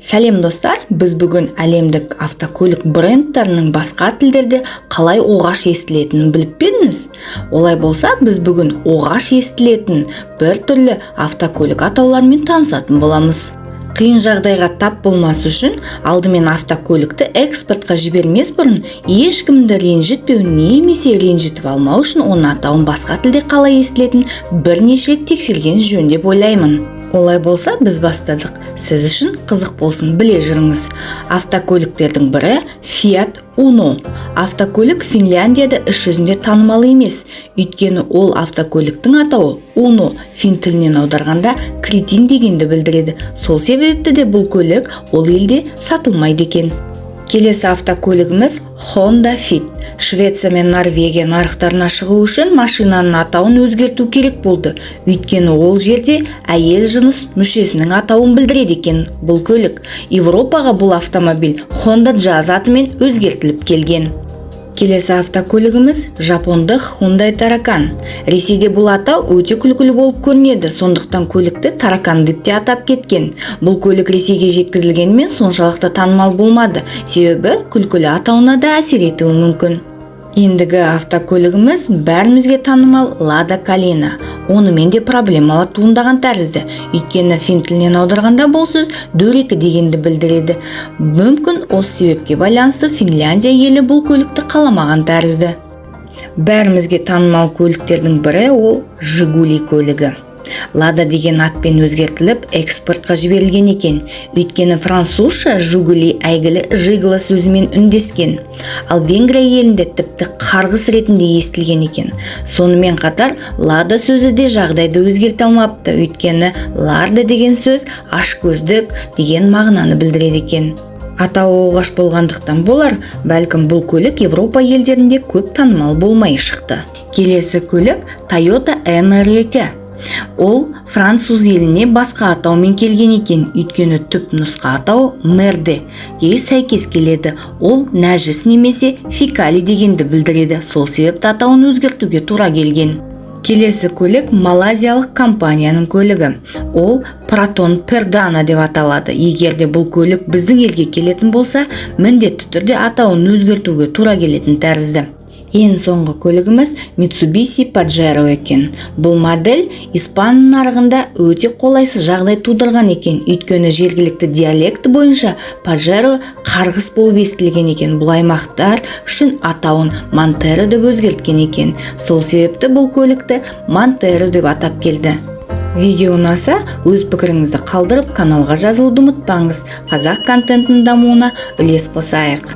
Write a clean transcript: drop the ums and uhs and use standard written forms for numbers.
Сәлем, достар! Біз бүгін әлемдік автокөлік брендтерінің басқа тілдерде қалай оғаш естілетінін біліп пе едіңіз? Олай болса, біз бүгін оғаш естілетін бір түрлі автокөлік атауларымен танысатын боламыз. Қиын жағдайға тап болмас үшін алдымен автокөлікті экспортқа жібермес бұрын ешкімді ренжітпеу немесе ренжітіп алмау үшін оның атауын басқа тілде қалай естілетінін бірнеше рет тексерген жөн деп ойлаймын. Олай болса, біз бастадық. Сіз үшін қызық болсын, біле жүріңіз. Автокөліктердің бірі — Fiat Uno. Автокөлік Финляндияда іс жүзінде танымал емес, өйткені ол автокөліктің атауы Uno фин тілінен аударғанда кретин дегенді білдіреді. Сол себепті де бұл көлік ол елде сатылмайды екен. Келесі автокөлігіміз — Honda Fit. Швеция мен Норвегия нарықтарына шығу үшін машинаның атауын өзгерту керек болды, өйткені ол жерде әйел жыныс мүшесінің атауын білдіреді екен бұл көлік. Европаға бұл автомобиль Honda Jazz атымен өзгертіліп келген. Келесі автокөлігіміз — жапондық Hyundai Таракан. Ресейде бұл атау өте күлкілі болып көрінеді, сондықтан көлікті Таракан деп те атап кеткен. Бұл көлік Ресейге жеткізілгенімен, соншалықты танымал болмады, себебі күлкілі атауына да әсер етуі мүмкін. Ендігі автокөлігіміз — бәрімізге танымал Лада Калина. Онымен де проблемалар туындаған тәрізді, өйткені фин тілінен аударғанда бұл сөз дөрекі дегенді білдіреді. Мүмкін, осы себепке байланысты Финляндия елі бұл көлікті қаламаған тәрізді. Бәрімізге танымал көліктердің бірі — ол Жигули көлігі. Лада деген атпен өзгертіліп, экспортқа жіберілген екен, өйткені французша Жигули әйгілі жиголо сөзімен үндескен. Ал Венгрия елінде тіпті қарғыс ретінде естілген екен. Сонымен қатар Лада сөзі де жағдайды өзгерте алмапты, өйткені ларда деген сөз ашкөздік деген мағынаны білдіреді екен. Атауы оғаш болғандықтан болар, бәлкім, бұл көлік Европа елдерінде көп танымал болмай шықты. Келесі көлік — Toyota MR2. Ол француз еліне басқа атаумен келген екен, өйткені түп нұсқа атауы мерде-ге сәйкес келеді. Ол нәжіс немесе фекалий дегенді білдіреді. Сол себепті атауын өзгертуге тура келген. Келесі көлік — малайзиялық компанияның көлігі. Ол Протон Пердана деп аталады. Егер де бұл көлік біздің елге келетін болса, міндетті түрде атауын өзгертуге тура келетін тәрізді. Ең соңғы көлігіміз — Mitsubishi Pajero екен. Бұл модель испан нарығында өте қолайсыз жағдай тудырған екен, өйткені жергілікті диалекті бойынша Pajero қарғыс болып естілген екен. Бұл аймақтар үшін атауын Монтеро деп өзгерткен екен. Сол себепті бұл көлікті Монтеро деп атап келді. Видео ұнаса, өз пікіріңізді қалдырып, каналға жазылуды ұмытпаңыз. Қазақ контентінің дамуына үлес қосайық.